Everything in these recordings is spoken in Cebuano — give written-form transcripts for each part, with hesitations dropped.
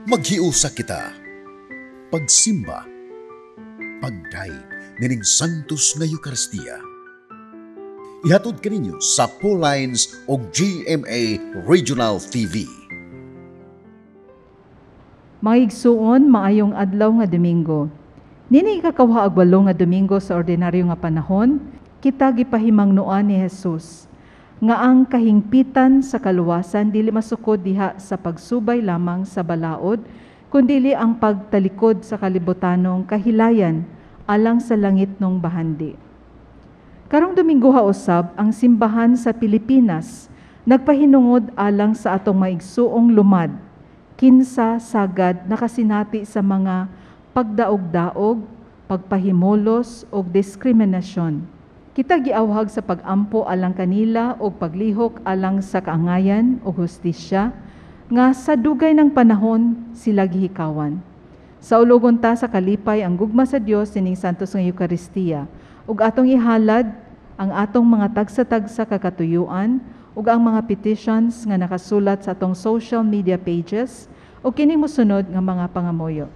Maghiusa kita. Pagsimba. Pagdayeg nining Santos nga Eukaristiya. Ihatod kaninyo sa Lines og GMA Regional TV. Mga igsuon, maayong adlaw nga Domingo. Nini ikakawa og walo nga Domingo sa ordinaryo nga panahon, kita gipahimangnoan ni Jesus nga ang kahingpitan sa kaluwasan dili masukod diha sa pagsubay lamang sa balaod, kundili ang pagtalikod sa kalibutanong kahilayan alang sa langit nung bahandi. Karong Domingo usab, ang simbahan sa Pilipinas nagpahinungod alang sa atong maigsuong lumad, kinsa sagad nakasinati sa mga pagdaog-daog, pagpahimulos ug diskriminasyon. Kita giawhag sa pag-ampo alang kanila ug paglihok alang sa kaangayan ug hustisya nga sa dugay ng panahon sila gihikawan. Saulugon ta sa kalipay ang gugma sa Dios sining Santos nga Eukaristiya ug atong ihalad ang atong mga tagsa-tagsa ka katuyuan ug ang mga petitions nga nakasulat sa atong social media pages ug kining mosunod nga mga pangamuyo.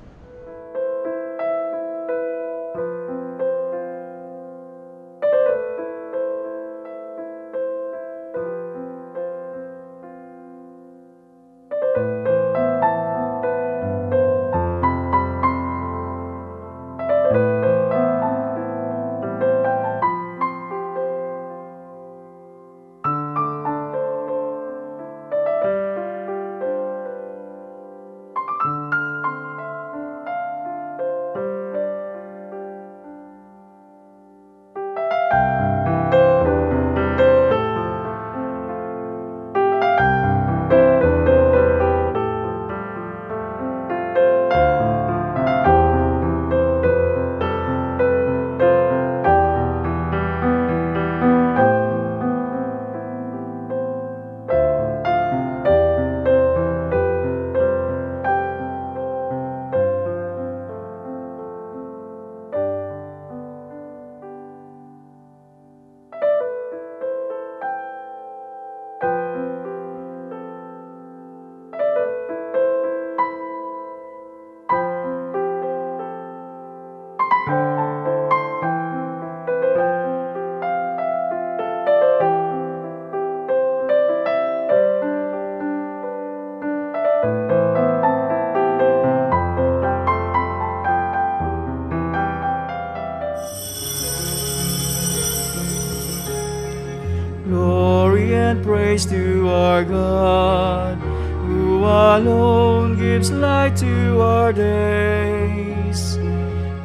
Glory and praise to our God, who alone gives light to our days.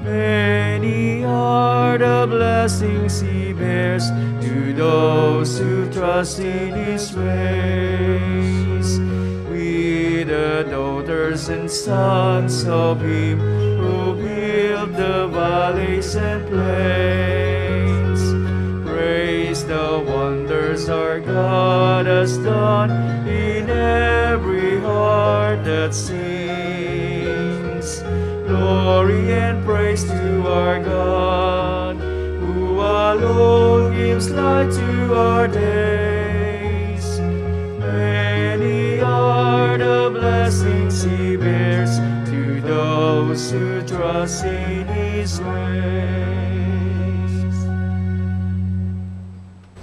Many are the blessings He bears to those who trust in His ways. We, the daughters and sons of Him, who build the valleys and plains, praise the wonders our God has done in every heart that sings. Glory and praise to our God, who alone gives light to our days. Many are the blessings He bears to those who trust in His ways.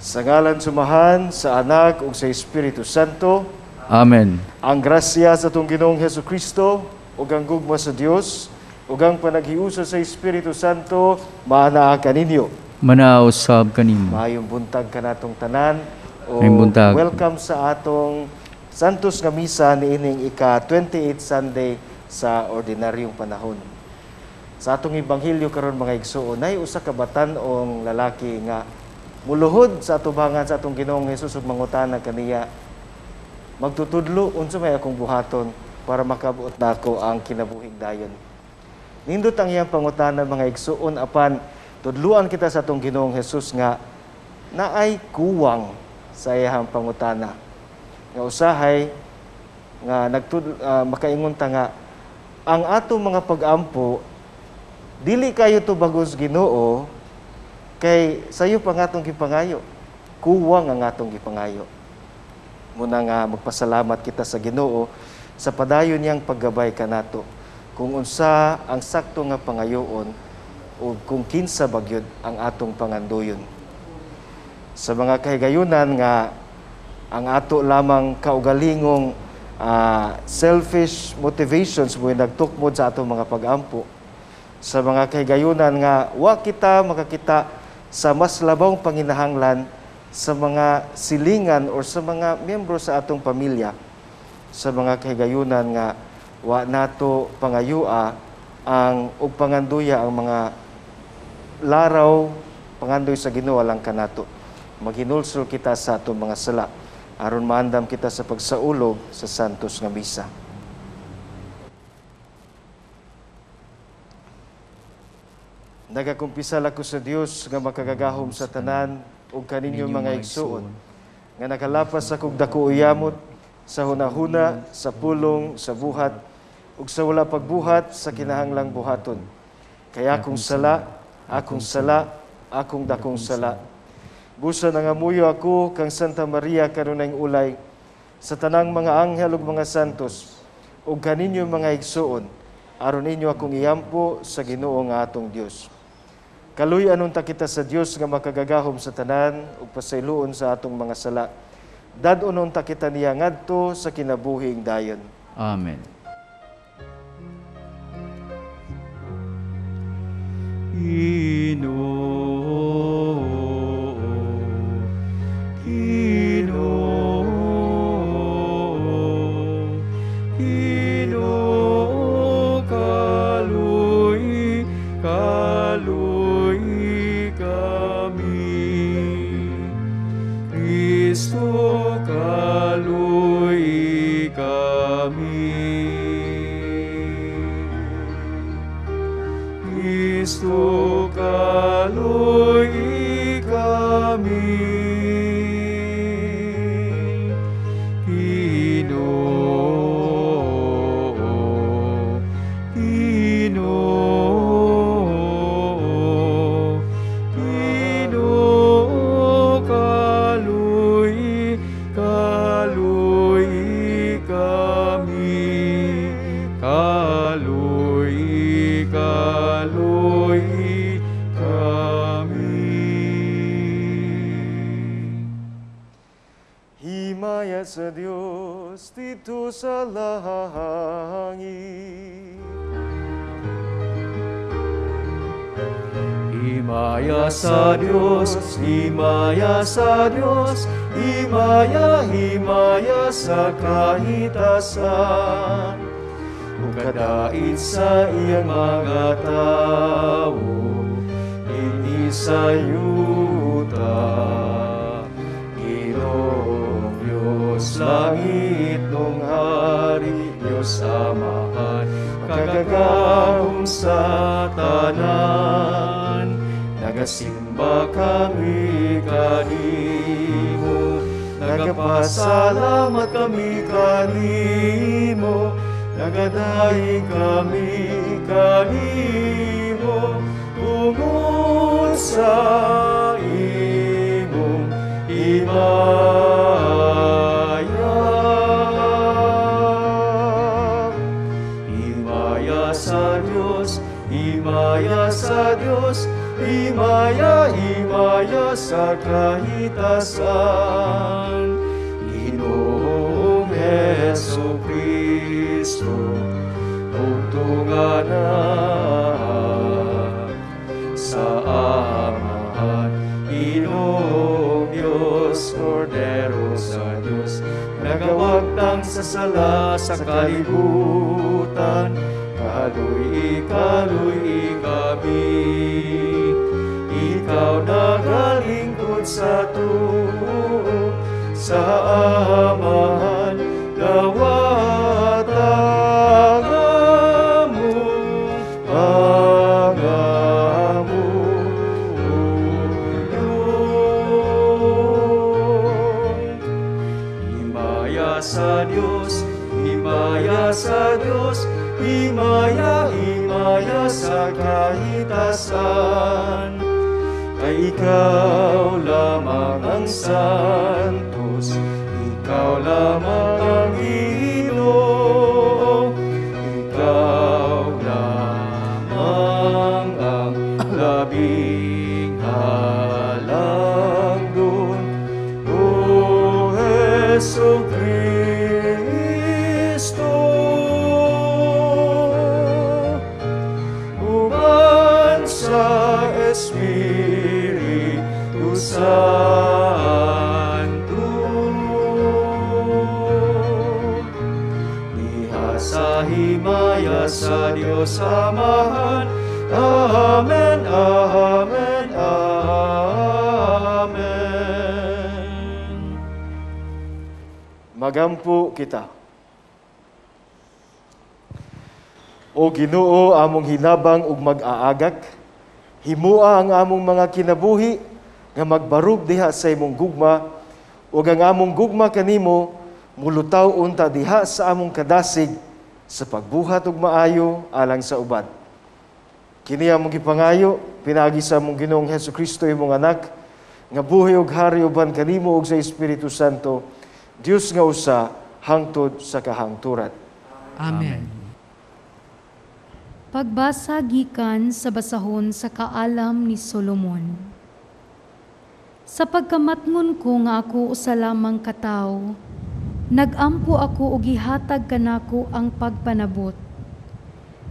Sa ngalan sa Amahan, sa Anak ug sa Espiritu Santo. Amen. Ang grasya sa atong Ginoong Hesukristo ug ang gugma sa Dios ug ang panaghiusa sa Espiritu Santo maanaa kaninyo. Manaa usab kanimo. Maayong buntag kanatong tanan. O Maayong buntag. Welcome sa atong Santos nga Misa niining ika-28 Sunday sa ordinaryong panahon. Sa atong ebanghelyo karon, mga igsuon, nay usa ka batan-ong lalaki nga muluhod sa atubangan sa atong Ginoong Hesus ug mangutana kaniya, "Magtutudlo, unsa may akong buhaton para makabuot nako ang kinabuhing dayon?" Nindot ang iyang pangutana, mga igsuon, apan tudluan kita sa atong Ginoong Hesus nga naay kuwang sa iyang pangutana. Nga usahay nga makaingon ta nga ang atong mga pag-ampo dili kayo tubagos Ginoo, kay sayo pa nga atong gipangayo, kuwang ang atong gipangayo. Muna nga magpasalamat kita sa Ginoo sa padayon niyang paggabay kanato kung unsa ang sakto nga pangayoon o kung kinsa bagyod ang atong pangandoyon. Sa mga kahigayunan nga ang ato lamang kaugalingong selfish motivations mo nagtukmod sa atong mga pagampo. Sa mga kahigayunan nga wa kita makakita sa mas labawng panginahanglan sa mga silingan or sa mga miyembro sa atong pamilya. Sa mga kahigayunan nga wa nato pangayua ang ug panganduya ang mga laraw pangandoy sa Ginoo lang kanato. Maghinulsol kita sa atong mga sala aron maandam kita sa pagsaulog sa Santos nga Misa. Nagakumpisal ako sa Dios nga makagagahom sa tanan ug kaninyo mga igsuon nga nakalapas akong dako uyamot sa hunahuna, sa pulong, sa buhat ug sa wala pagbuhat sa kinahanglang buhaton. Kay akong sala, akong sala, akong dakong sala. Busa nangamuyo ako kang Santa Maria kanunayng ulay sa tanang mga anghel ug mga santos ug kaninyo mga igsuon aron ninyo akong iampo sa Ginoo nga atong Dios. Kaluy-an unta kita sa Dios nga makagagahom sa tanan ug pasayloon sa atong mga sala. Dad-on unta kita niya ngadto sa kinabuhing dayon. Amen. Ginoo, Ginoo, Ginoo, kaluy, kaluy kami. Kristo, kaluy kami. Kristo, kaluy kami. Ginoo, Ginoo, Ginoo, kaluy, kaluy kami. Kaluy, kaluy kami. Himaya sa Dios dito sa langit. Himaya sa Dios, himaya sa Dios, himaya, himaya sa kahitasan. Ug kadait sa iyang mga tawo, dinhi sa yuta. Ginoong Diyos, langit nung hari, Diyos Amahan, kagagahom sa tanan. Nagasimba kami kanimo, nagapasalamat kami kanimo, nagadaig kami kanimo, tungod sa imong himaya. Himaya sa Dios, himaya sa Dios, himaya, himaya sa kahitasan. Ginoong Hesu Kristo, ug anak sa Amahan, Ginoong Diyos, Kordero sa Diyos, nagawagtang sa sala sa kalibutan, kaluy, kaluy kami. Ikaw nagalingkod sa tuo, sa Amahan, dawata ang among pangamuyo. Himaya sa Diyos, himaya sa Diyos, himaya, himaya sa kahitasan. Kay ikaw lamang ang santos, ikaw lamang ang Ginoo, Himaya sa Dios Amahan. Amen, Amen, Amen. Magampo kita. O Ginoo, among hinabang ug mag-aagak, himua ang among mga kinabuhi nga magbarug diha sa imong gugma, ug ang among gugma kanimo mulutaw unta diha sa among kadasig sa pagbuhat og maayo alang sa uban. Kini among gipangayo pinaagi sa among Ginoong Hesukristo imong anak, nga buhi ug hari uban kanimo ug sa Espiritu Santo, Dios nga usa hangtod sa kahangturan. Amen. Pagbasa gikan sa basahon sa kaalam ni Solomon. Sa pagkamatngon ko nga ako usa lamang ka tawo, nagampo ako og gihatag kanako ang pagpanabot.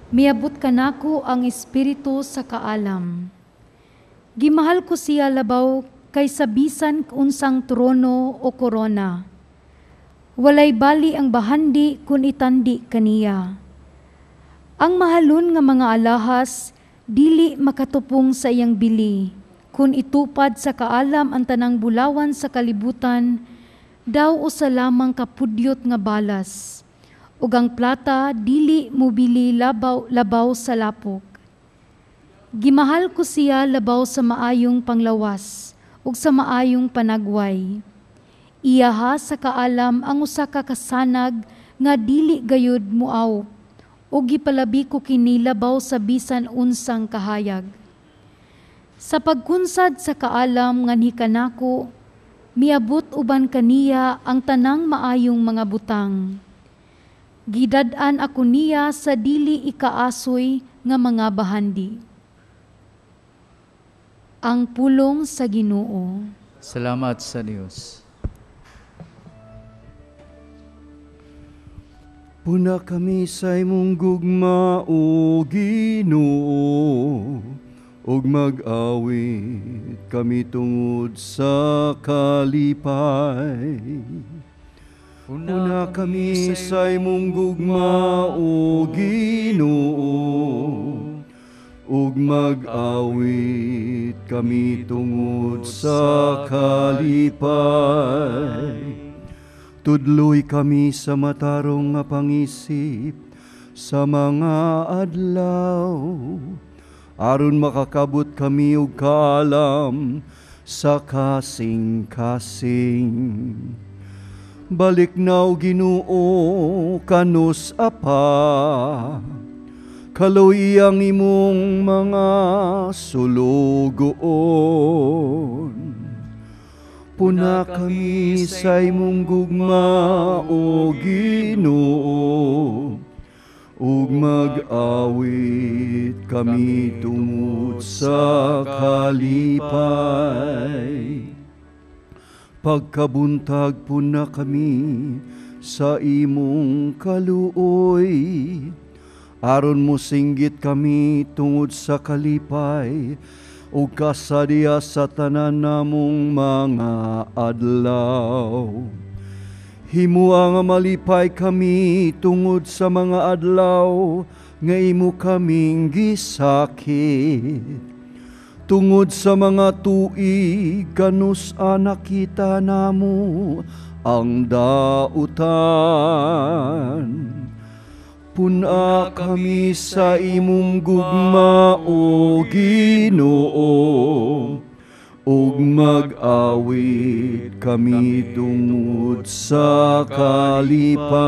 Miabot kanako ang espiritu sa kaalam. Gimahal ko siya labaw kaysa bisan unsang trono o korona. Walay bali ang bahandi kun itandi kaniya. Ang mahalon nga mga alahas dili makatupong sa iyang bili. Kun itupad sa kaalam ang tanang bulawan sa kalibutan, daw usa lamang kapudyot nga balas. Ug ang plata dili mobili labaw, labaw sa lapok. Gimahal ko siya labaw sa maayong panglawas ug sa maayong panagway. Iyaha sa kaalam ang usa ka kasanag nga dili gayud muaw, ug gipalabi ko kini labaw sa bisan unsang kahayag. Sa pagkunsad sa kaalam nganhi kanako, miabot uban kaniya ang tanang maayong mga butang. Gidad-an ako niya sa dili ikaasoy nga mga bahandi. Ang pulong sa Ginoo. Salamat sa Dios. Puna kami sa imong gugma, o Ginoo, ug mag-awit kami tungod sa kalipay. Puna kami sa imong gugma, o Ginoo, ug mag-awit kami tungod sa kalipay. Tudloy kami sa matarong nga pangisip sa mga adlaw, aron makakabot kami og kaalam sa kasing-kasing. Balik na, o Ginoo, kanus apa, kaloy ang imong mga sulugoon. Puna kami sa imong gugma, o Ginoo, ug mag-awit kami tungod sa kalipay. Pagkabuntag puna kami sa imong kaluoy, aron mosinggit kami tungod sa kalipay ug kasadya sa tanan namong mga adlaw. Himua nga malipay kami tungod sa mga adlaw nga imo kaming gisakit. Tungod sa mga tuig kanus nakita namo ang dautan. Puna kami sa imong gugma, o Ginoo, ug mag-awit kami tungod sa kalipay.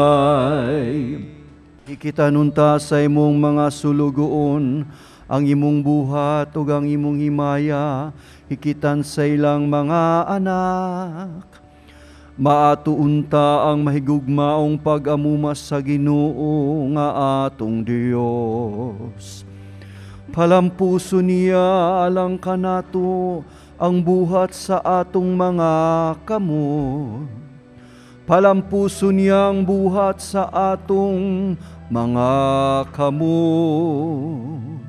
Ikitanunta sa imong mga sulugoon ang imong buhat ug ang imong himaya, hikitan sa ilang mga anak. Maatuunta ang mahigugmaong pag-amumas sa Ginoo nga atong Dios. Palampuso niya alang kanato ang buhat sa atong mga kamot. Palampuso niya ang buhat sa atong mga kamot.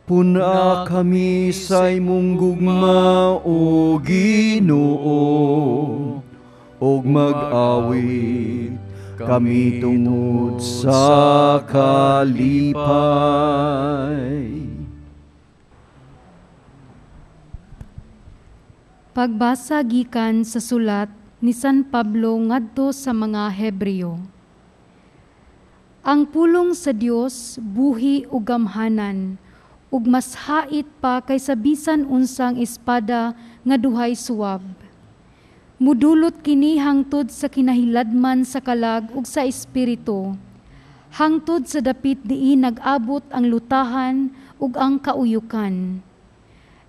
Puna kami sa imong gugma, o Ginoo, ug mag-awit kami tungod sa kalipay. Pagbasa gikan sa sulat ni San Pablo ngadto sa mga Hebreo. Ang pulong sa Dios buhi ug gamhanan, ug mas hait pa kaysa bisan unsang espada nga duhay suwab. Mudulot kini hangtod sa kinahiladman sa kalag ug sa espiritu, hangtod sa dapit diin nag-abot ang lutahan ug ang kauyukan.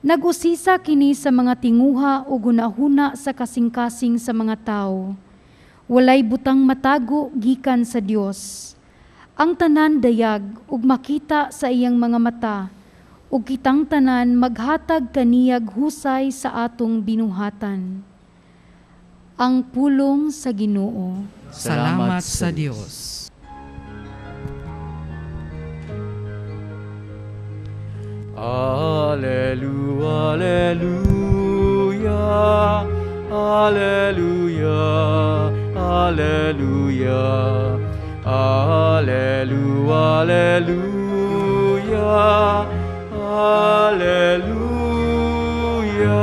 Nag-usisa kini sa mga tinguha o gunahuna sa kasing-kasing sa mga tao. Walay butang matago gikan sa Dios. Ang tanan dayag ug makita sa iyang mga mata, ug kitang tanan maghatag kaniyag husay sa atong binuhatan. Ang pulong sa Ginoo. Salamat sa Dios. Alleluia, alleluia, alleluia, alleluia, alleluia, alleluia, alleluia.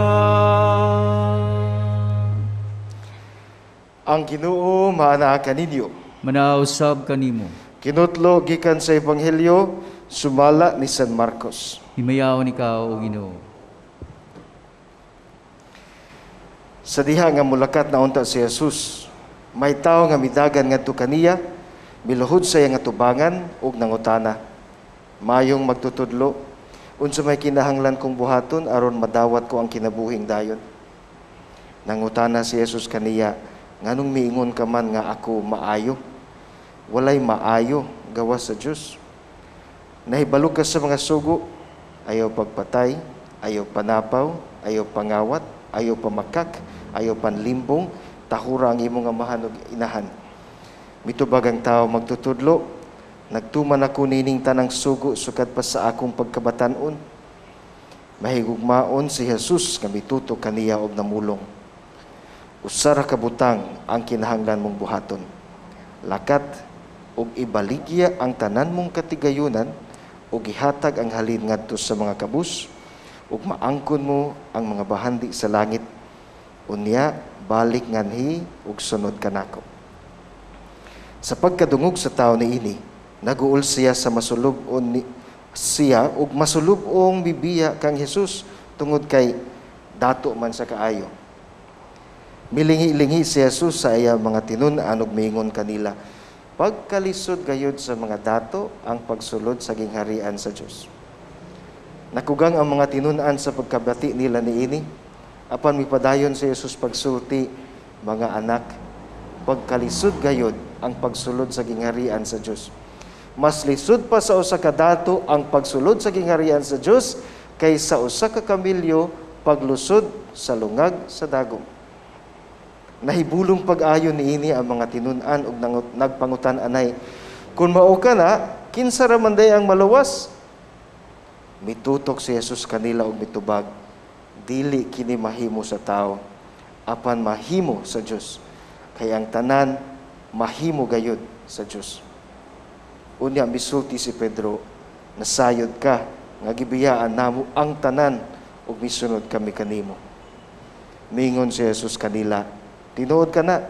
Ang Ginoo maanaa kaninyo. Manausab kanimo. Kinutlo gikan sa Ebanghelyo sumala ni San Marcos. Himayaon ikaw, o Ginoo. Sa diha nga mulakat na unta si Jesus, may tawo nga midagan ngadto kaniya, miluhod sa iyang atubangan ug nangutana. Mayong magtutudlo, unsa may kinahanglan kong buhaton aron madawat ko ang kinabuhing dayon? Nangutana si Jesus kaniya, nganong miingon ka man nga ako maayo? Walay maayo gawas sa Dios. Nahibalo ka sa mga sugo, ayaw pagpatay, ayaw panapaw, ayaw pangawat, ayaw pamakak, ayaw panlimbong, tahura ang imong amahan ug inahan. Mitubag ang tao magtutudlo, nagtuman ako nining tanang sugo sukad pa sa akong pagkabatan-on. Mahigugmaon si Jesus nga mituto kaniya og namulong. Usa ra ka butang ang kinahanglan mong buhaton. Lakat ug ibaligya ang tanan mong katigayunan ug ihatag ang halin ngadto sa mga kabus ug maangkon mo ang mga bahandi sa langit. Unya balik nganhi ug sunod kanako. Sa pagkadungog sa tawo niini, naguol siya sa masulub-on siya ug masulub-ong bibiya kang Jesus tungod kay dato man sa kaayo. Milingi-lingi si Jesus sa iya mga tinun-an ug miingon kanila, pagkalisod gayud sa mga dato ang pagsulod sa gingharian sa Dios. Nakugang ang mga tinun-an sa pagkabati nila niini, apan mipadayon si Jesus pagsulti, mga anak, pagkalisod gayud ang pagsulod sa gingharian sa Dios. Mas lisod pa sa usa ka dato ang pagsulod sa gingharian sa Dios kaysa usa ka kamilyo paglusod sa lungag sa dagom. Nahibulong pag-ayon niini ang mga tinun-an ug nagpangutan-anay, kung mao ka na, kinsa ra man day ang maluwas? Mitutok si Jesus kanila og mitubag, dili kini mahimo sa tao, apan mahimo sa Dios. Kay ang tanan mahimo gayud sa Dios. Unya misulti si Pedro, nasayod ka nga gibiyaan namo ang tanan ug misunod kami kanimo. Mingon si Jesus kanila, tinuod ka na,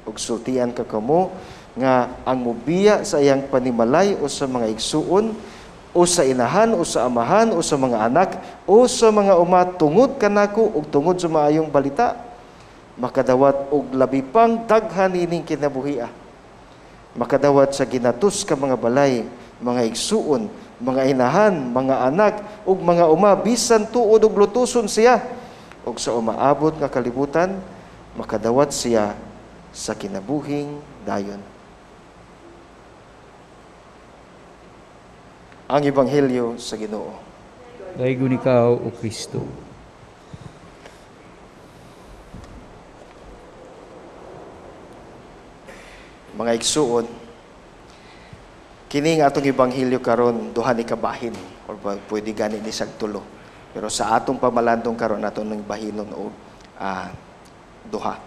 ug sultian ka kamo nga ang mubiya sa iyang panimalay o sa mga igsuon o sa inahan o sa amahan o sa mga anak o sa mga uma tungod kanako ug tungod sa maayong balita, makadawat og labi pang daghan ining kinabuhia. Makadawat sa ginatos ka mga balay, mga igsuon, mga inahan, mga anak ug mga uma bisan tuod og lutuson siya, ug sa umaabot nga kalibutan makadawat siya sa kinabuhing dayon. Ang Ebanghelyo sa Ginoo. Daygon ikaw, o Kristo. Mga igsuon, kini nga atong ebanghelyo karon duha ni kabahin or pwede gani ni sag tulo. Pero sa atong pamalandong karon ato ning bahinon og duha.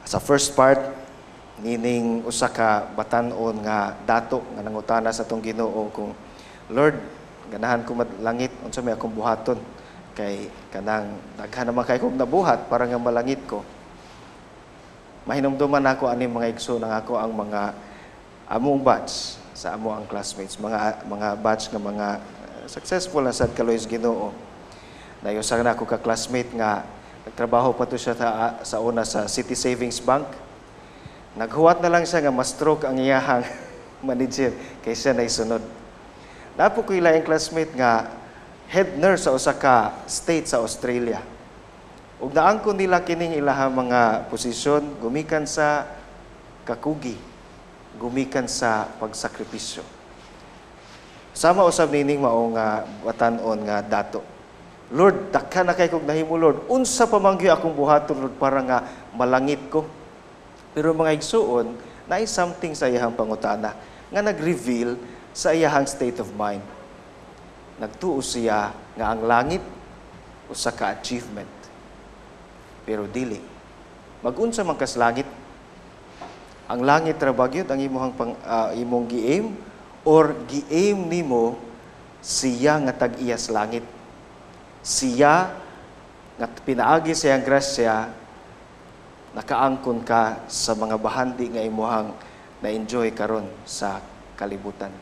Sa first part, Nining usa ka batan-on nga dato nga nangutana sa atong Ginoo kung, "Lord, ganahan ko malangit, unsa may akong buhaton? Kay kanang daghan naman kay kong nabuhat para nga malangit ko." Mahinumduman nako ani, mga igsoon, ang ako ang mga among batch sa amo ang classmates, mga batch nga mga successful na sad kaloy sa Ginoo. Naay usa na ako ka classmate nga nagtrabaho pa to siya sa una sa City Savings Bank. Naghuwat na lang siya nga ma-stroke ang iyahang manager kay siya na isunod. Naa po koy laing classmate nga head nurse sa usa ka state sa Australia. Ug naangkon nila kining ilahang mga posisyon gumikan sa kakugi, gumikan sa pagsakripisyo. Sama usab nining mao nga batan-on nga dato. "Lord, daghan na kay kog nahimo, Lord. Unsa pa man gyud akong buhaton, Lord, para nga malangit ko?" Pero, mga igsuon, naay something sa iyahang pangutana nga nag-reveal sa iyahang state of mind. Nagtuo siya nga ang langit usa ka achievement. Pero dili. Magunsa man kas langit? Ang langit ra ba gyud ang imong gi-aim or gi-aim nimo siya nga tag-iyas langit? Siya nga pinaagi sa iyang grasya nakaangkon ka sa mga bahandi nga imuhang na-enjoy karon sa kalibutan.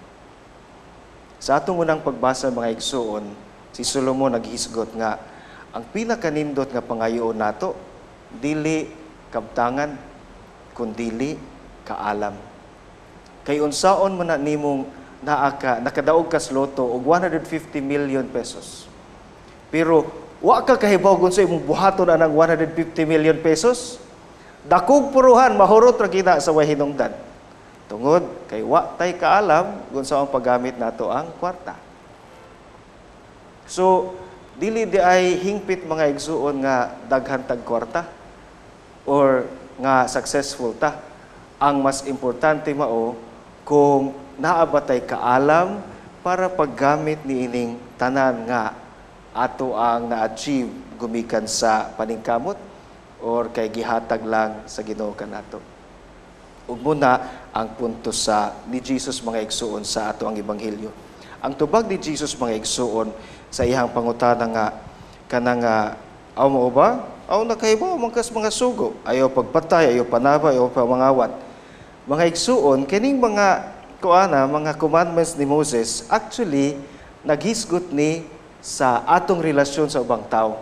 Sa atong unang pagbasa, mga igsuon, si Solomon naghisgot nga ang pinakanindot nga pangayoon nato dili kabtangan kundili kaalam. Kay unsaon man na nimong naa ka nakadaog ka sa lotto og 150 million pesos? Pero wa ka kahibaw kung sa imong buhaton anang 150 million pesos. Dakog puruhan, mahurot ra kita sa way hinungdan. Tungod kay wa tay kaalam kung sa ang paggamit nato ang kwarta. So, dili di ay hingpit, mga igsuon, nga daghan tag kwarta or nga successful ta. Ang mas importante mao kung naa ba tay kaalam para paggamit niining tanan nga ato ang na-achieve gumikan sa paningkamot or kay gihatag lang sa Ginoo kanato. Ug muna ang punto sa ni Jesus, mga igsuon, sa ato ang ebanghelyo. Ang tubag ni Jesus, mga igsuon, sa iyang pangutana nga kanang aw mao ba? Aw nakahibaw man kas mga sugo. Ayaw pagpatay, ayaw panaba, ayaw pamangawat. Mga igsuon, kining mga kuana, mga commandments ni Moses, actually naghisgot ni sa atong relasyon sa ubang tao.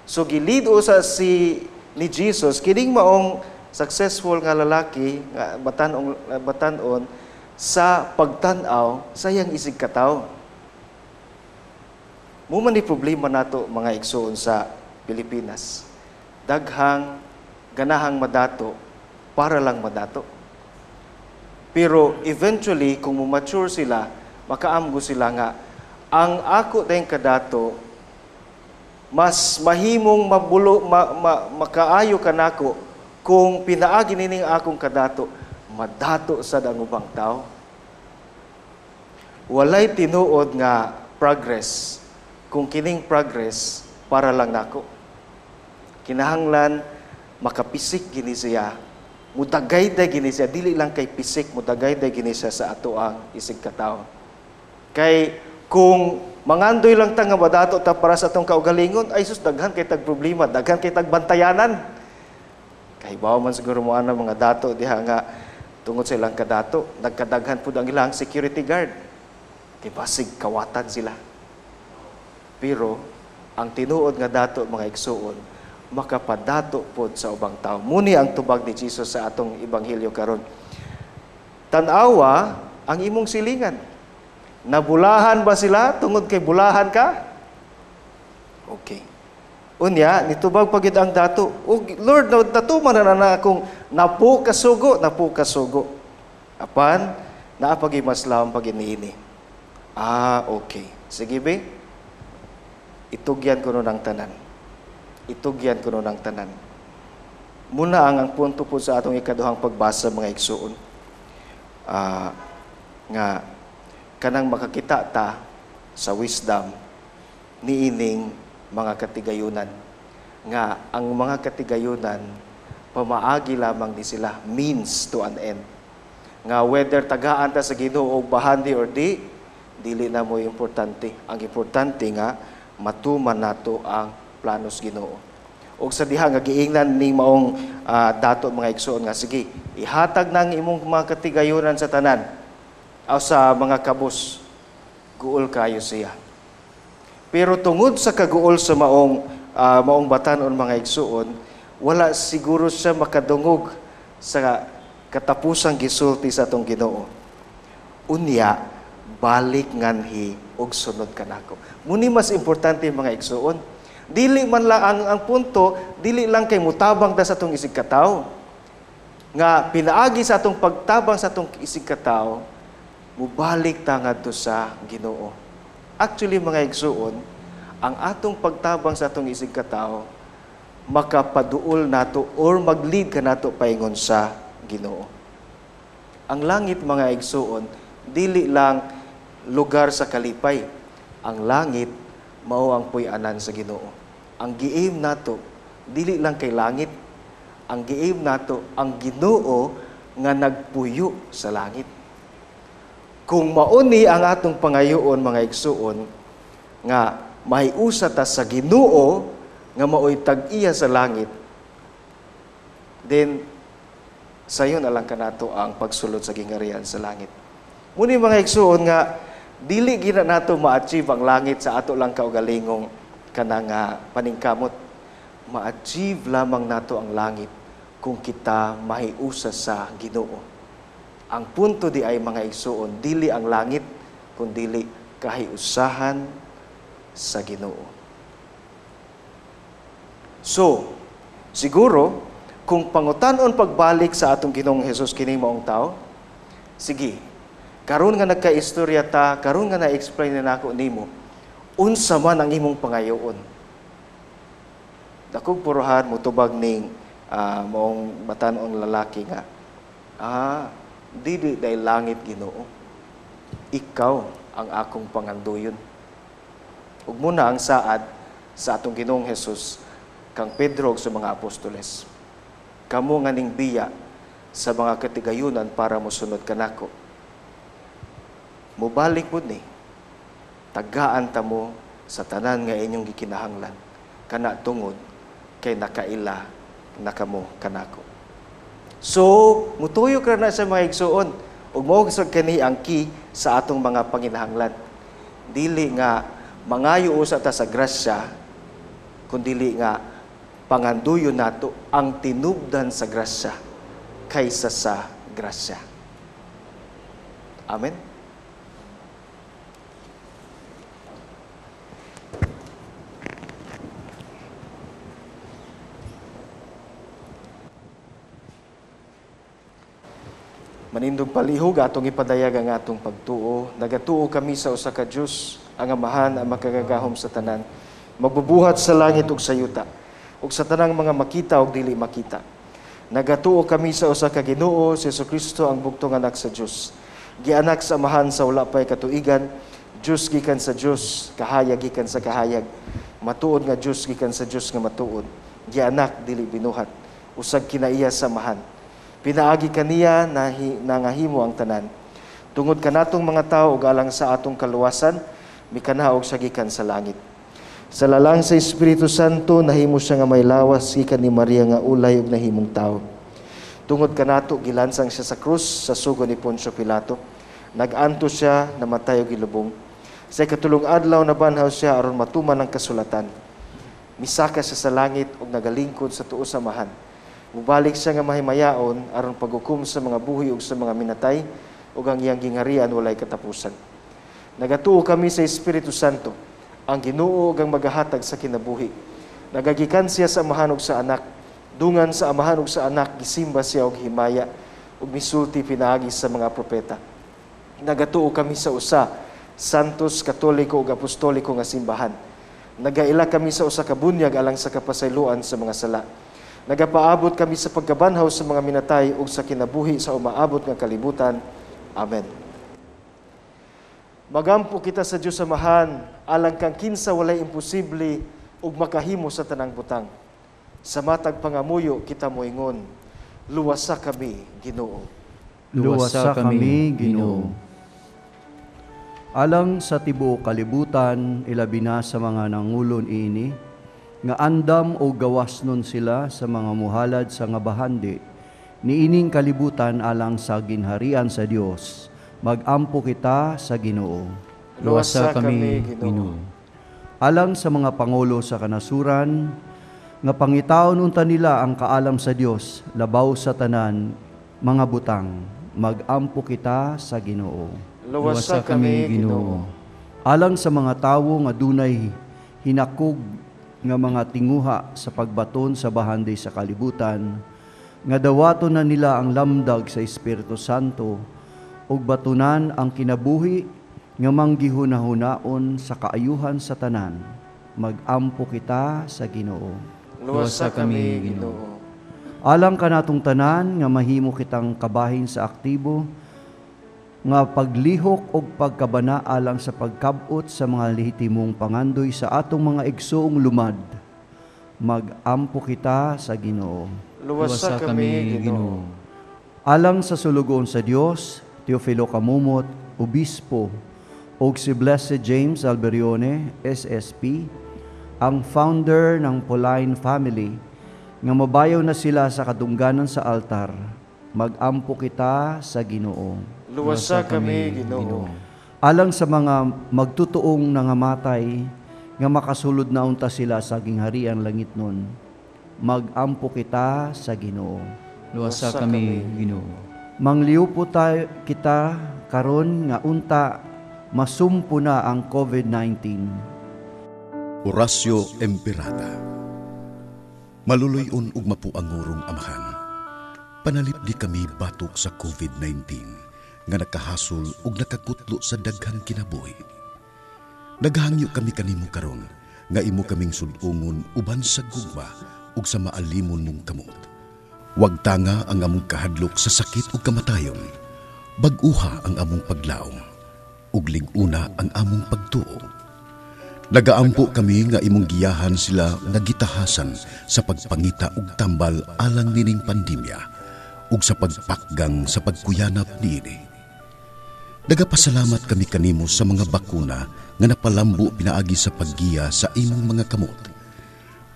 So gilid usa si ni Jesus kining maong successful nga lalaki nga batan-ong batan-on sa pagtan-aw sa iyang isig katawo. Mao man ni problema nato, mga igsuon, sa Pilipinas. Daghang ganahang madato para lang madato. Pero eventually, kung mature sila, makaamgo sila nga ang ako dayong kadato mas mahimong mabulo makaayo kanako kung pinaagi nining akong kadato madato sad ang ubang tao. Walay tinuod nga progress kung kining progress para lang nako. Kinahanglan makapisik gini siya, mudagayday gini siya, dili lang kay pisik, mudagayday gini siya sa ato ang isig katawo. Kay kung mangandoy lang ta nga madato ta para sa atong kaugalingon, ay sus, daghan kay tag problema, daghan kay tag bantayanan. Kahibaw man siguro mo ana mga dato diha nga tungod sa ilang kadato, nagkadaghan pud ang ilang security guard. Kay basig kawatan sila. Pero ang tinuod nga dato, mga igsuon, makapadato pod sa ubang tao. Muni ang tubag ni Jesus sa atong ebanghelyo karon. Tan-awa ang imong silingan. Nabulahan ba sila tungod kay bulahan ka? Okay. Unya, nitubag pa gyud ang dato. "O Lord, natuman na na akong napo kasugo, napo kasugo. Apan, naa pa gyud mas lawom pa niini." "Ah, okay. Sige be. Itugyan ko ng tanan. Itugyan ko ng tanan." Muna ang punto po sa atong ikaduhang pagbasa, mga igsuon. Nga kanang makakita ta sa wisdom niining mga katigayunan. Nga ang mga katigayunan Pamaagi lamang ni sila, means to an end. Nga whether tagaan ta sa Ginoo og bahandi or di, dili na mo importante. Ang importante nga matuman nato ang planos Ginoo. Og sa diha nga giingnan ni maong dato mga igsoon nga sige, ihatag nang imong mga katigayunan sa tanan o sa mga kabus, guol kayo siya. Pero tungod sa kaguol sa maong batan-on mga igsoon, wala siguro siya makadungog sa katapusang gisulti sa atong Ginoo. Unya, balik nganhi og sunod kanako. Muni mas importante mga igsoon. Dili man lang ang punto, dili lang kay mutabang ta sa atong isig katawo. Nga pinaagi sa atong pagtabang sa atong isig katawo, mubalik ta ngadto sa Ginoo. Actually mga igsoon, ang atong pagtabang sa atong isig katawo makapaduol nato or mag-lead ka nato paingon sa Ginoo. Ang langit mga igsoon, dili lang lugar sa kalipay. Ang langit mao ang puy-anan sa Ginoo. Ang gi-aim nato dili lang kay langit. Ang gi-aim nato ang Ginoo nga nagpuyo sa langit. Kung mauni ang atong pangayoon mga igsoon nga mahiusa ta sa Ginoo nga maoy tag-iya sa langit, then sayon alang kanato ang pagsulod sa gingharian sa langit. Muni mga igsoon nga dili gina nato ma-achieve ang langit sa ato lang kaugalingong kanang paningkamot. Ma-achieve lamang nato ang langit kung kita mahiusa sa Ginoo. Ang punto di ay mga igsoon, dili ang langit kun dili kahiusahan sa Ginoo. So, siguro kung pangutan-on pagbalik sa atong Ginoong Hesus kini maong tao, sige, karon nga nagkaistorya ta, karon nga na-explain na nako nimo, unsa man ang imong pangayoon. Dakog puruhan motubag ning maong batan-ong lalaki nga, dili dahil langit Ginoo, ikaw ang akong panganduyon. Ug muna ang saad sa atong Ginoong Hesus kang Pedro ug sa mga apostoles. Kamo nga ning biya sa mga katigayunan para mosunod kanako. Mobalik pud ni, tagaan ta mo sa tanan nga inyong gikinahanglan, kana tungod kay nakaila na kamo kanako. So, mutuyo ka na sa mga igsoon, ug mao sad kani ang key sa atong mga panginahanglan. Dili nga mangayo usa ta sa grasya, kundili nga panganduyo nato ang tinubdan sa grasya kaysa sa grasya. Amen. Manindog palihog atong ipadayag ang atong pagtuo. Nagatuo kami sa usa ka Dios, ang Amahan ang makagagahom sa tanan, magbubuhat sa langit ug sa yuta, ug sa tanang mga makita ug dili makita. Nagatuo kami sa usa ka Ginoo, si Jesucristo ang bugtong anak sa Dios. Gianak sa Amahan sa wala pay katuigan, Dios gikan sa Dios, kahayag gikan sa kahayag, matuod nga Dios gikan sa Dios nga matuod. Gianak dili binuhat, usag kinaiya sa Amahan. Pinaagi kaniya nangahimo ang tanan. Tungod kanatong mga tawo ug alang sa atong kaluwasan, mikanaog siya gikan sa langit. Sa lalang sa Espiritu Santo, nahimo siya nga may lawas gikan ni Maria nga ulay ug nahimong tawo. Tungod kanato gilansang siya sa krus sa sugo ni Poncio Pilato. Nag-anto siya, namatay ug gilubong. Sa ikatulong adlaw nabanhaw siya aron matuman ang kasulatan. Misaka siya sa langit ug nagalingkod sa tuo sa Amahan. Mubalik siya nga mahimayaon aron paghukom sa mga buhi ug sa mga minatay ug ang iyang gingharian walay katapusan. Nagatuo kami sa Espiritu Santo, ang Ginoo ug ang magahatag sa kinabuhi. Nagagikan siya sa Amahan ug sa Anak, dungan sa Amahan ug sa Anak gisimba siya og himaya ug misulti pinaagi sa mga propeta. Nagatuo kami sa usa, Santos, Katoliko ug Apostoliko nga simbahan. Nagaila kami sa usa ka bunyag alang sa kapasayloan sa mga sala. Nagapaabot kami sa pagkabanhaw sa mga minatay ug sa kinabuhi sa umaabot nga kalibutan. Amen. Magampo kita sa Dios Amahan alang kang kinsa walay imposible ug makahimo sa tanang butang. Sa matag pangamuyo kita moingon, luwasa kami, Ginoo. Luwasa kami, Ginoo. Alang sa tibuok kalibutan, ilabi na sa mga nangulon ini, nga andam o gawas nun sila sa mga muhalad sa nga bahandi, niining kalibutan alang sa ginharian sa Dios, magampo kita sa Ginoo. Luwasa kami, Ginoo. Alang sa mga pangulo sa kanasuran, nga pangitaon unta nila ang kaalam sa Dios, labaw sa tanan mga butang, magampo kita sa Ginoo. Luwasa kami, Ginoo. Alang sa mga tawo nga dunay hinakog nga mga tinguha sa pagbaton sa bahandi sa kalibutan, nga dawaton na nila ang lamdag sa Espiritu Santo ug batunan ang kinabuhi nga manggihuna-hunaon sa kaayuhan sa tanan, magampo kita sa Ginoo. Luwasa kami, Ginoo. Alang kanatong tanan nga mahimo kitang kabahin sa aktibo nga paglihok og pagkabana alang sa pagkabot sa mga lehitimong pangandoy sa atong mga igsoong lumad, magampo kita sa Ginoo. Luwasa kami, Ginoo. Alang sa sulugoon sa Dios, Teofilo Camomot, Obispo, og si Blessed James Alberione, SSP, ang founder ng Pauline Family, nga mabayaw na sila sa kadungganan sa altar, magampo kita sa Ginoo. Luwasa kami, Ginoo. Alang sa mga magtutuong nangamatay, nga makasulod na unta sila sa gingharian langit nun, magampo kita sa Ginoo. Luwasa kami, Ginoo. Mangliw po tayo kita karon nga unta masumpo na ang COVID-19. Horacio Emperada. Maluloy-on ug mapuangurong amahan. Panalipdi kami batok sa COVID-19 nga nakahasol ug nakakutlo sa daghang kinabuhi. Naghangyo kami kanimo karon nga imo kaming sud-ungon uban sa gugma ug sa maalimon mong kamot. Wag tanga ang among kahadlok sa sakit ug kamatayon. Bag-uha ang among paglaom ug lig-una ang among pagtuo. Nagaampo kami nga imong giyahan sila nga gitahasan sa pagpangita ug tambal alang nining pandemya ug sa pagpakgang sa pagkuyanap niini. Nagapasalamat kami kanimo sa mga bakuna nga napalambo pinaagi sa paggiya sa imong mga kamot.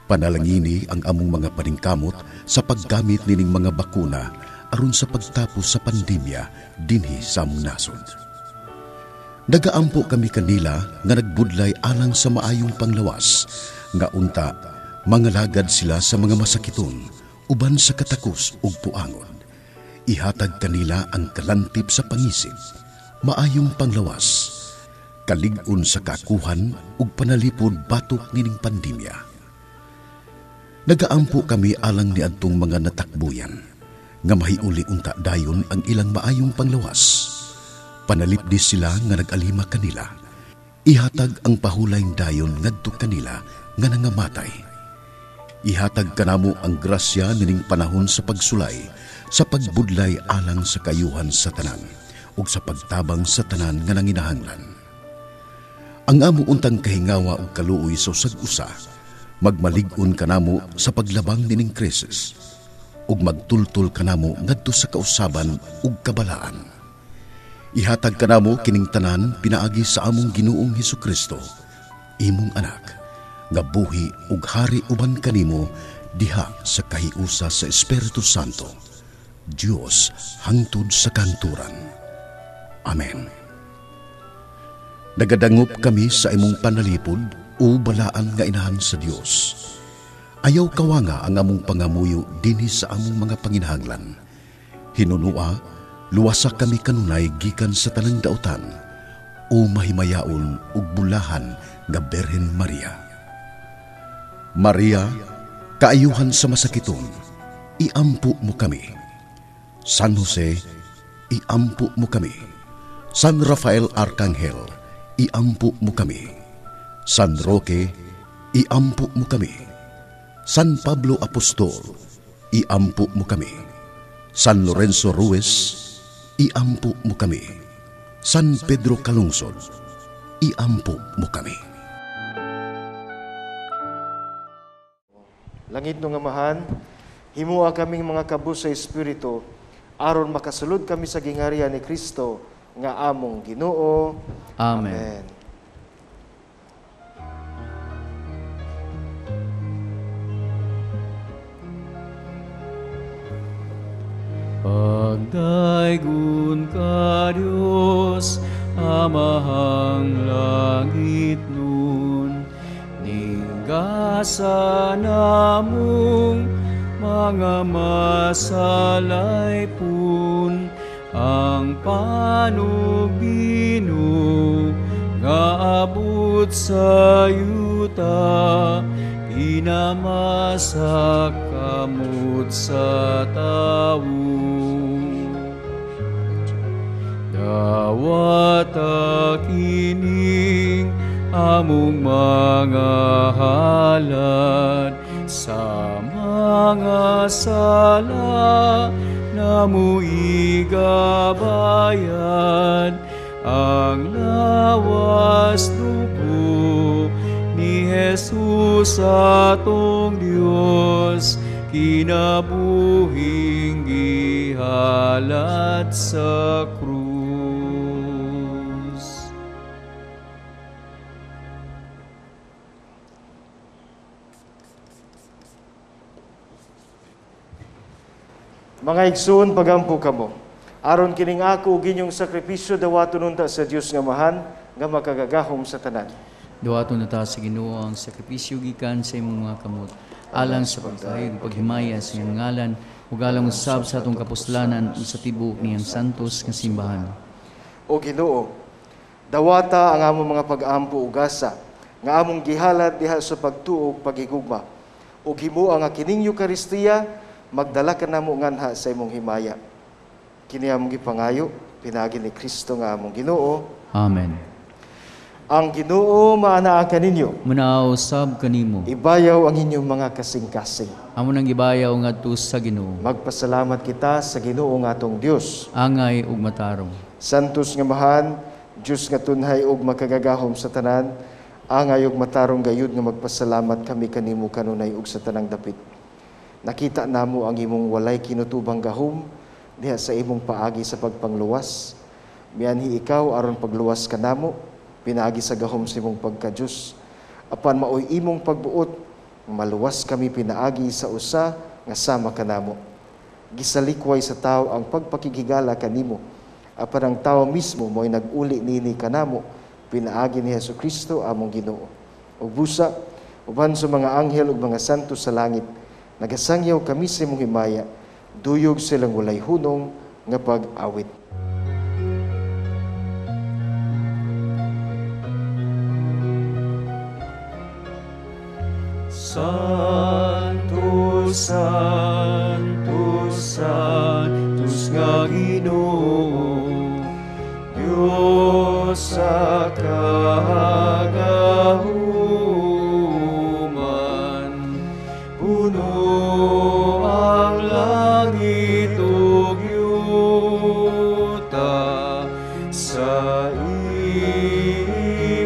Panalangini ang among mga paningkamot sa paggamit nining mga bakuna aron sa pagtapos sa pandemya dinhi sa among nasod. Nagaampo kami kanila nga nagbudlay alang sa maayong panglawas, nga unta mangalagad sila sa mga masakiton uban sa katakos ug puangon. Ihatag kanila ang kalantip sa pangisip, maayong panglawas, kalig-on sa kakuhan ug panalipod batok nining pandemya. Nagaampo kami alang niadtong mga natakbuyan, nga mahiuli unta dayon ang ilang maayong panglawas. Panalipdi sila nga nag-alima kanila. Ihatag ang pahulay dayon ngadto kanila nga nangamatay. Ihatag kanamo ang grasya nining panahon sa pagsulay, sa pagbudlay alang sa kayuhan sa tanan ug sa pagtabang sa tanan nga nanginahanglan. Ang amo untang kahingawa ug kaluoy sa usag-usa, magmalig-on kanamo sa paglabang nining krisis ug magtultol kanamo ngadto sa kausaban ug kabalaan. Ihatag kanamo kining tanan pinaagi sa among Ginoong Hesukristo, imong anak, nga buhi ug hari uban kanimo diha sa kahiusa sa Espiritu Santo, Dios hangtod sa kanturan. Amen. Nagadangop kami sa imong panalipod o balaan nga inahan sa Dios. Ayaw kawanga ang among pangamuyo dinhi sa among mga panginahanglan. Hinunua, luwasa kami kanunay gikan sa tanang dautan o mahimayaon ug bulahan nga Birhen Maria. Maria, kaayuhan sa masakiton, iampo mo kami. San Jose, iampo mo kami. San Rafael Arcangel, iampo mo kami. San Roque, iampo mo kami. San Pablo Apostol, iampo mo kami. San Lorenzo Ruiz, iampo mo kami. San Pedro Calungsod, iampo mo kami. Langit nung Amahan, himua kaming mga kabus sa Espiritu, aron makasulod kami sa gingarian ni Kristo nga among Ginoo. Amen. Amen. Pagdaygon ka, Diyos, Amahang langit nun, ninggasa namong mga masalaypon, ang panugbino nga abot sa yuta, pinamasak kamot sa tawo. Dawata kining among mga halad sa mga sala namo igabayan, ang lawas dugo ni Jesus atong Dios, kinabuhing gihalat sa krus. Mga igsoon, pagampo kamo. Aron kining ako ug inyong sakripisyo dawaton unta sa Dios nga Amahan nga makagagahom sa tanan. Dawaton na ta sa Ginoo ang sakripisyo gikan sa imong mga kamot, alang sa pagdayeg ug paghimaya sa iyang ngalan ug alang usab sa atong kapuslanan ug sa tibuok niyang santos nga simbahan. O Ginoo, dawata ang among mga pag-ampo ug gasa nga among gihalad diha sa pagtuo ug paghigugma, ug himoa nga kining Eukaristiya magdala kanamo nganha sa imong himaya. Kini among gipangayo pinaagi ni Kristo nga among Ginoo. Amen. Ang Ginoo maanaa kaninyo. Manaaw sab kanimo. Ibayaw ang inyong mga kasing-kasing. Amo nang gibayaw ngadto sa Ginoo. Magpasalamat kita sa Ginoo nga atong Dios. Angay ug matarong. Santos nga Amahan, Dios nga tunhay ug makagagahom sa tanan, angay ug matarong gayud nga magpasalamat kami kanimo kanunay ug sa tanang dapit. Nakita namo ang imong walay kinutubang gahom diha sa imong paagi sa pagpangluwas. Mianhi ikaw aron pagluwas kanamo, pinaagi sa gahom sa imong pagka-Dios. Apan maoy imong pagbuot, maluwas kami pinaagi sa usa nga sama kanamo. Gisalikway sa tao ang pagpakigigala kanimo, apan ang tao mismo mo'y nag-uli nini kanamo, pinaagi ni Hesus Kristo among Ginoo. Ug busa, uban sa mga anghel ug mga santo sa langit, nagasangyaw kami sa imong himaya, duyog silang walay hunong nga pag-awit. Santo, Santo, Santos nga Ginoo, Dios sa kagahuman, puno ang langit ug yuta sa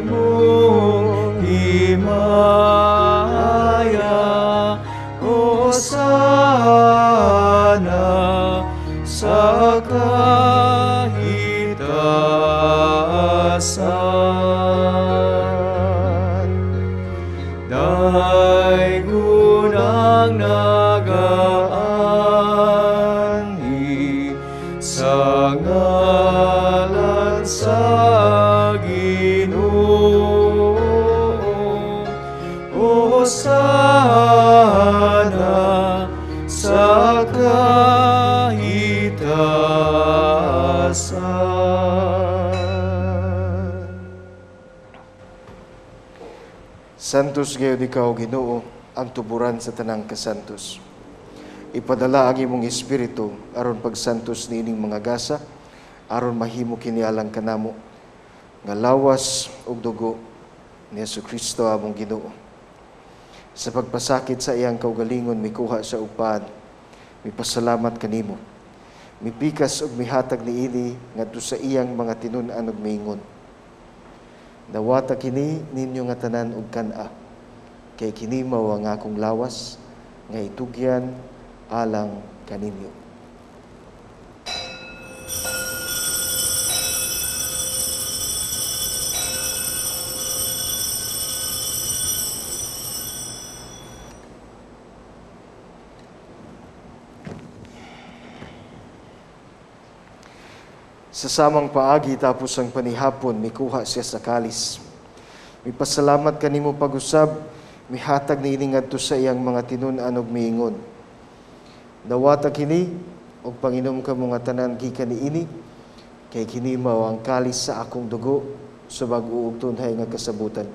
imong himaya. Hosana sa kahitasan. Daygon ang nagaanhi sa ngalan sa Ginoo. Hosana sa kahitasan. Santos gayud ikaw, Ginoo, ang tuburan sa tanang kasantos. Ipadala ang imong espiritu aron pagsantos niining mga gasa, aron mahimo kini alang kanamo nga lawas ug dugo ni Hesukristo among Ginoo. Sa pagpasakit sa iyang kaugalingon, mikuha sa upad, mipasalamat kanimo, mipikas ug mihatag niini ngadto sa iyang mga tinun-an ug miingon. Dawata kini ninyo nga tanan og kan-a, kay kini mao ang akong lawas nga itugyan alang kaninyo. Sa samang paagi tapos ang panihapon, mikuha siya sa kalis. Mipasalamat kanimo pag-usab, mihatag niini ngadto sa iyang mga tinun-an ug miingon. Dawata kini og panginom kamo nga tanan gikan niini, kay kini mao ang kalis sa akong dugo sa bag-o ug tunhay nga kasabutan.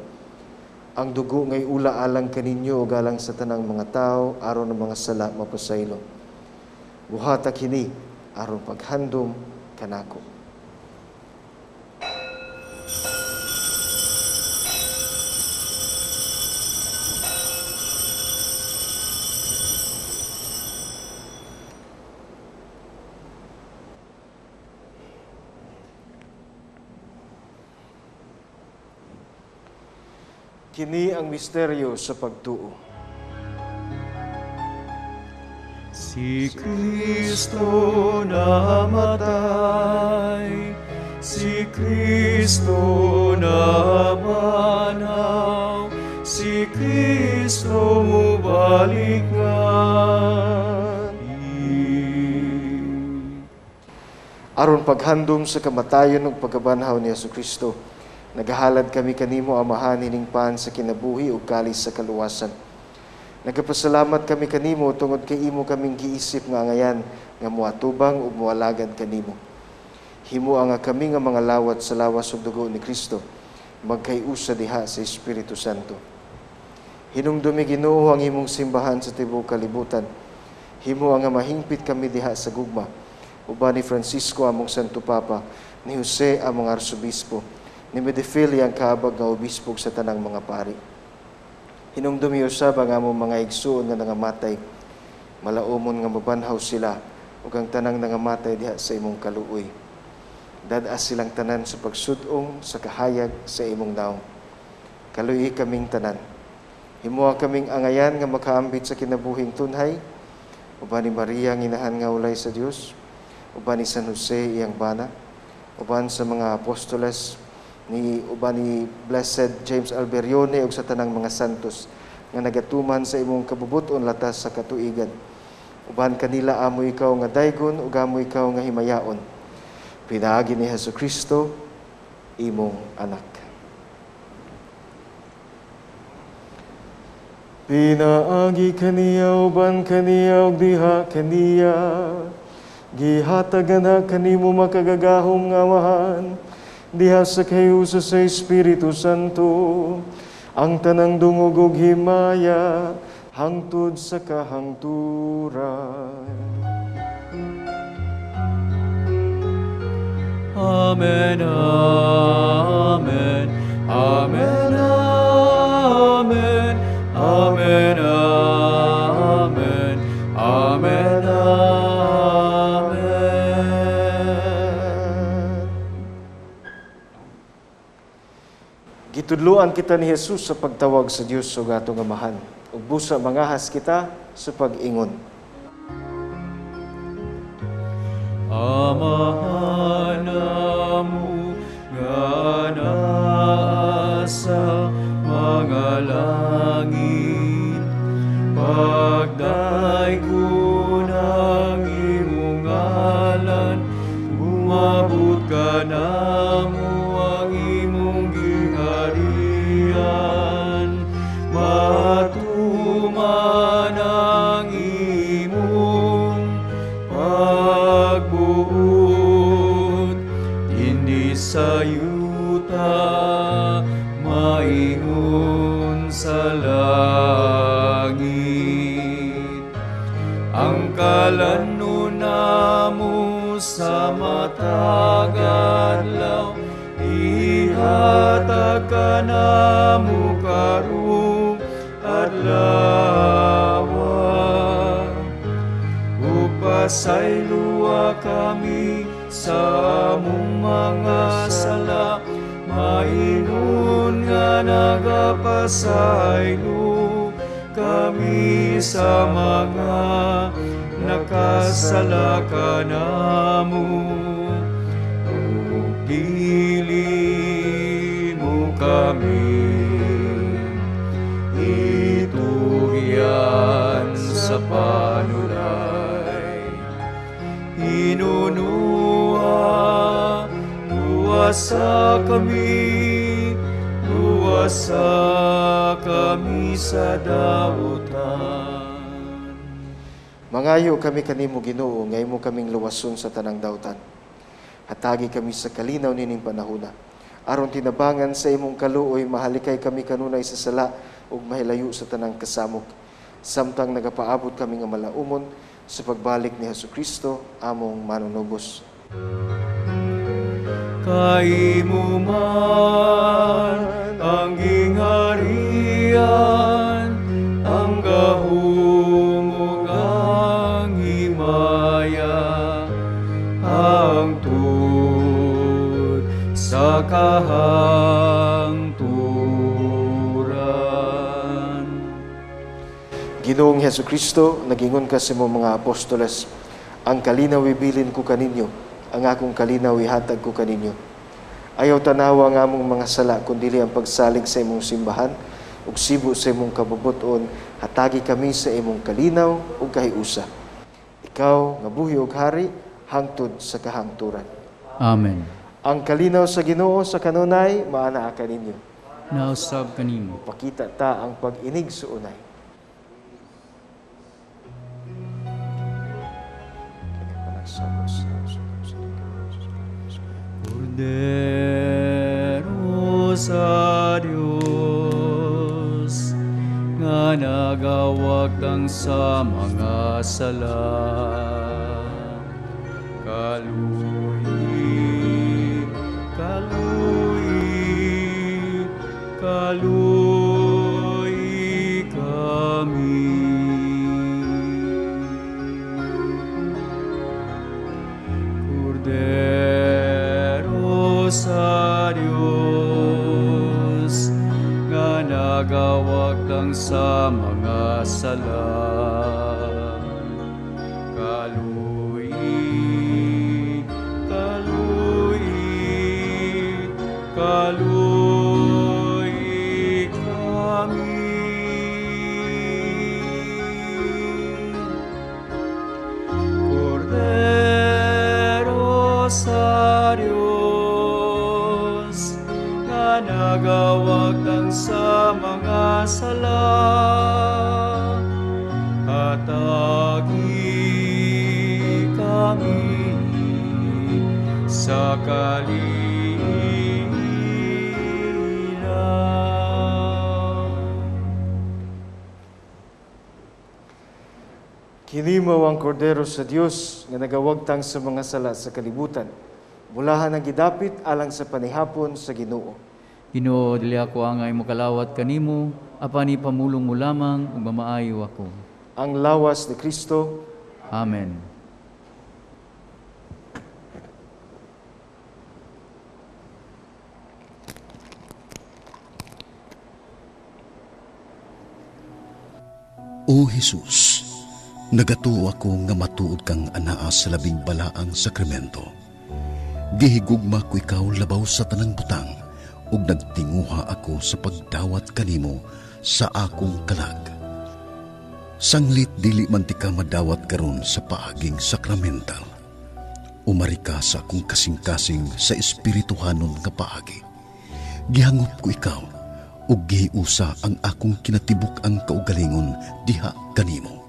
Ang dugo ngay ula alang kaninyo ug alang sa tanang mga tawo aron ang mga sala mapasaylo. Buhata kini aron paghandom kanako. Kini ang misteryo sa pagtuo. Si Kristo namatay, si Kristo nabanhaw, si Kristo mubalik nga. Aron paghandom sa kamatayon ug pagkabanhaw ni Hesukristo, nagahalad kami kanimo, Amahan, hining pan sa kinabuhi ug kalis sa kaluwasan. Nagapasalamat kami kanimo tungod kay imo kaming giisip nga angayan nga moatubang ug moalagad kanimo. Himoa nga kami nga mga lawat sa lawas ug dugo ni Kristo, magkayusa diha sa Espiritu Santo. Hinumdumi Ginoo ang imong simbahan sa tibuok kalibutan. Himoa nga mahingpit kami diha sa gugma, uban ni Francisco among Santo Papa, ni Jose among Arsobispo, ni Medefili ang kaabag nga obispo sa tanang mga pari. Hinumdumi usab ang among mga igsuon nga nangamatay, malaumon nga mabanhaw sila ug ang tanang nangamatay diha sa imong kaluoy. Dad-as silang tanan sa pagsud-ong sa kahayag sa imong naong. Kaluoy kaming tanan. Himoa kaming angayan nga makaambit sa kinabuhing tunhay, uban ni Maria ang inahan nga ulay sa Dios, uban ni San Jose iyang bana, uban sa mga apostoles, ni uban ni Blessed James Alberione ug sa tanang mga santos nga nagatuman sa imong kabubut-on latas sa katuigan. Uban kanila amo ikaw nga daygon ug amo ikaw nga himayaon. Pinaagi ni Hesukristo imong anak. Pinaagi kaniya uban kaniya ug diha kaniya, gihatagan na kanimo makagagahom nga Amahan, diha sa kayusa sa Espiritu Santo, ang tanang dungog ug himaya hangtod sa kahangturan. Amen, amen, amen, amen, amen, amen, amen, amen. Gitudloan kita ni Jesus sa pagtawag sa Dios ug atong Amahan. Ug busa mangahas kita sa pag-ingon. Amahan namo nga naa sa mga langit, pagdaygon ang imong ngalan, umabot ka namo ang imong gingharian, matuman ang imong pagbuot, dinhi sa yuta maingon sa langit. Ang kalano namo sa matag adlaw, ihatag kanamo karong adlaw. Upasayloa kami sa among mga sala, maingon nga nagapasaylo kami sa mga nakasala kanamo, ug dili mo kami itugyan sa panulay. Hinunua, luwasa kami, luwasa kami sa dautan. Mangayo kami kanimo Ginoo, nga imo kaming luwason sa tanang dautan. Hatagi kami sa kalinaw nining panahona. Aron tinabangan sa imong kaluoy, mahalikay kami kanunay sa sala ug mahilayo sa tanang kasamok. Samtang nagapaabot kami nga malaumon sa pagbalik ni Hesukristo, among manunubos. Kaimo man ang gingharian, ang gahom ug ang himaya, ang tud sa kahangturan. Ginoong Hesukristo, nagingon ka sa imong mga apostoles, ang kalinaw ibilin ko kaninyo, ang akong kalinaw ihatag ko kaninyo. Ayaw tanawa ang among mga sala, kundili ang pagsalig sa imong simbahan, ug sibo sa imong kabubuton, hatagi kami sa imong kalinaw ug kahiusa. Ikaw nga buhi ug hari, hangtod sa kahangturan. Amen. Ang kalinaw sa Ginoo sa kanunay, maanaa kaninyo. Nausab kanimo. Pakita ta ang pag-inig suunay. Kordero sa Dios nga nagawagtang sa mga sala, kaluhi, kaluhi, kaluhi kami. Kordero sa Dios nga nagawagtang sa mga sala, kaluhi, kaluhi, kaluhi kami. Kordero sa Dios nga nagawagtang sa mga sala, hatagi kami sa kalinaw. Kini mao ang Kordero sa Dios nga nagawagtang sa mga sala sa kalibutan. Bulahan ang gidapit alang sa panihapon sa Ginoo. Ginoo, dili ako angay mokalawat kanimo, apan ipamulong mo lamang ug mamaayo ako. Ang lawas ni Kristo. Amen. O Jesus, nagatuo ako nga matuod kang anaa sa labing balaang sakramento. Gihigugma ko ikaw labaw sa tanang butang, ug nagtinguha ako sa pagdawat kanimo sa akong kalag. Sanglit dili man ti ka madawat karon sa paaging sakramental. Umari ka sa akong kasing-kasing sa espirituhanon nga paagi. Gihangop ko ikaw, ug gihiusa ang akong kinatibuk ang kaugalingon diha kanimo.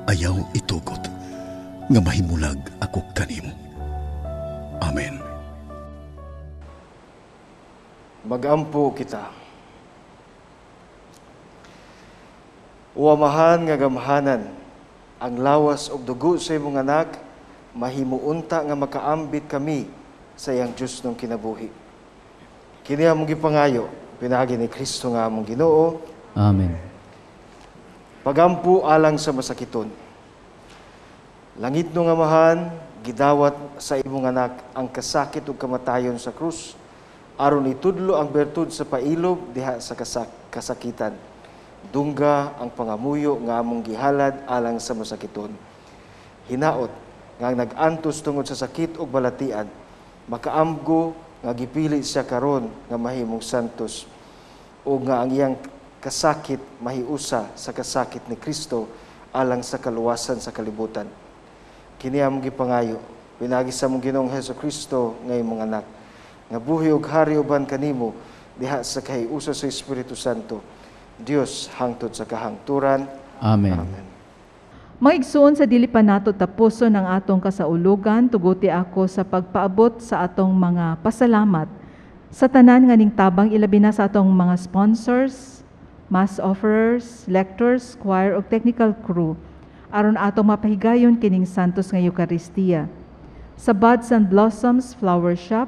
Ayaw itugot nga mahimulag ako kanimo. Amen. Magampo kita. O Amahan nga gamhanan, ang lawas ug dugo sa imong anak, mahimuunta nga makaambit kami sa iyang Diyos ng kinabuhi. Kini among gipangayo, pinaagi ni Kristo nga among Ginoo. Amen. Pagampo alang sa masakiton. Langit nung Amahan, gidawat sa imong anak ang kasakit ug kamatayon sa krus, aron itudlo ang bertud sa pailob diha sa kasakitan. Dungga ang pangamuyo nga among gihalad alang sa masakiton. Hinaot nga ang nag-antos tungod sa sakit ug balatian, makaamgo nga gipili siya karon nga mahimong santos, ug nga ang iyang kasakit mahiusa sa kasakit ni Kristo alang sa kaluwasan sa kalibutan. Kini among gipangayo pinaagi sa among Ginoong Hesukristo nga imong anak, nga buhi ug hari uban kanimo diha sa kahiusa sa Espiritu Santo, Dios hangtod sa kahangturan. Amen. Amen. Mga igsoon, sa dili pa nato tapuson ang atong kasaulugan, tuguti ako sa pagpaabot sa atong mga pasalamat sa tanan nga ning tabang, ilabi na sa atong mga sponsors, mass offerers, lectors, choir ug technical crew aron atong mapahigayon kining Santos nga Eukaristiya. Sa Buds and Blossoms Flower Shop,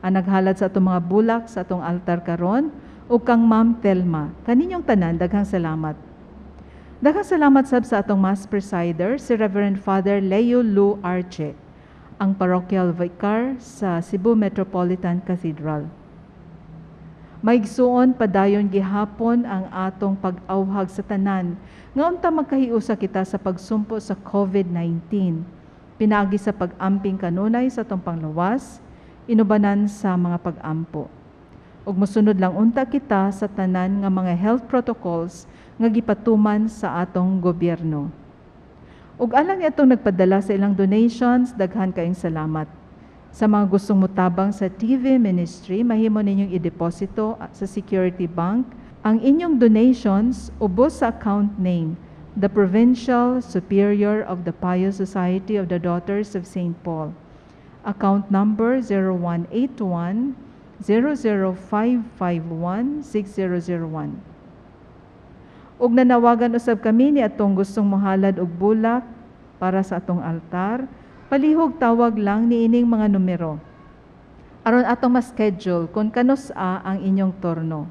ang naghalad sa atong mga bulak sa atong altar karon, ug kang Ma'am Telma. Kaninyong tanan, daghang salamat. Daghang salamat sab sa atong Mass Presider, si Reverend Father Leo Lu Arche, ang parochial vicar sa Cebu Metropolitan Cathedral. Maigsuon, padayon gihapon ang atong pag-awhag sa tanan nga unta magkahiusa kita sa pagsumpo sa COVID-19. Pinaagi sa pag-amping kanunay sa atong panglawas, inubanan sa mga pag-ampo. Ug mosunod lang unta kita sa tanan nga mga health protocols nga gipatuman sa atong gobyerno. Ug alang niadtong nagpadala sa ilang donations, daghan kayong salamat. Sa mga gustong mutabang sa TV ministry, mahimo ninyong ideposito sa Security Bank ang inyong donations ubos sa account name, the Provincial Superior of the Pious Society of the Daughters of St. Paul. Account number 0181 00551 6001. Ug nanawagan usab kami ni atong gustong mohalad og bulak para sa atong altar, palihog tawag lang niining mga numero aron atong ma-schedule kung kanus-a ang inyong turno.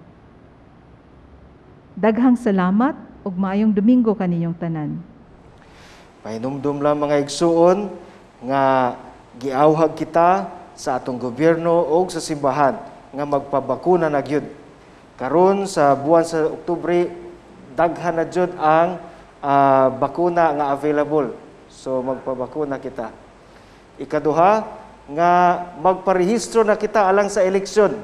Daghang salamat ug maayong Domingo kaninyong tanan. Pahinumdum lang, mga igsuon, nga giawhag kita sa atong gobyerno o sa simbahan nga magpabakuna na gyud. Karon sa buwan sa Oktubre, daghan na jud ang bakuna nga available. So magpabakuna kita. Ikaduha, nga magparehistro na kita alang sa eleksyon.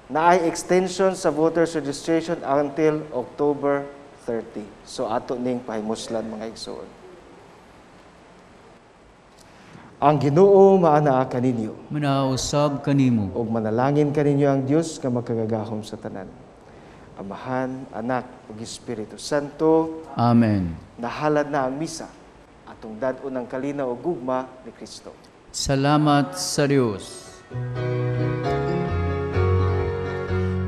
Naay extension sa voters registration until October 30. So ato ning pahimuslan, mga igsoon. Ang Ginoo maanaa kaninyo. Manausab kanimo. Ug manalangin kaninyo ang Dios nga makagagahom sa tanan. Amahan, Anak ug Espiritu Santo. Amen. Nahalad na ang misa. Atong dad-on ang kalinaw ug gugma ni Kristo. Salamat sa Dios.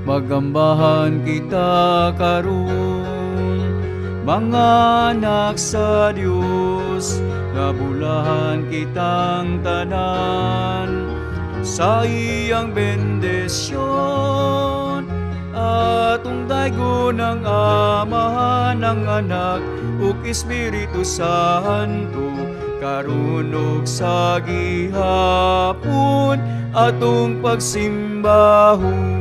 Magambahan kita karon, mga anak sa Dios, nabulahan kitang tanan sa iyang bendisyon. Atong daygon ang Amahan, ang Anak ug Espiritu Santo, karon ug sa gihapon atong pagsimbahon.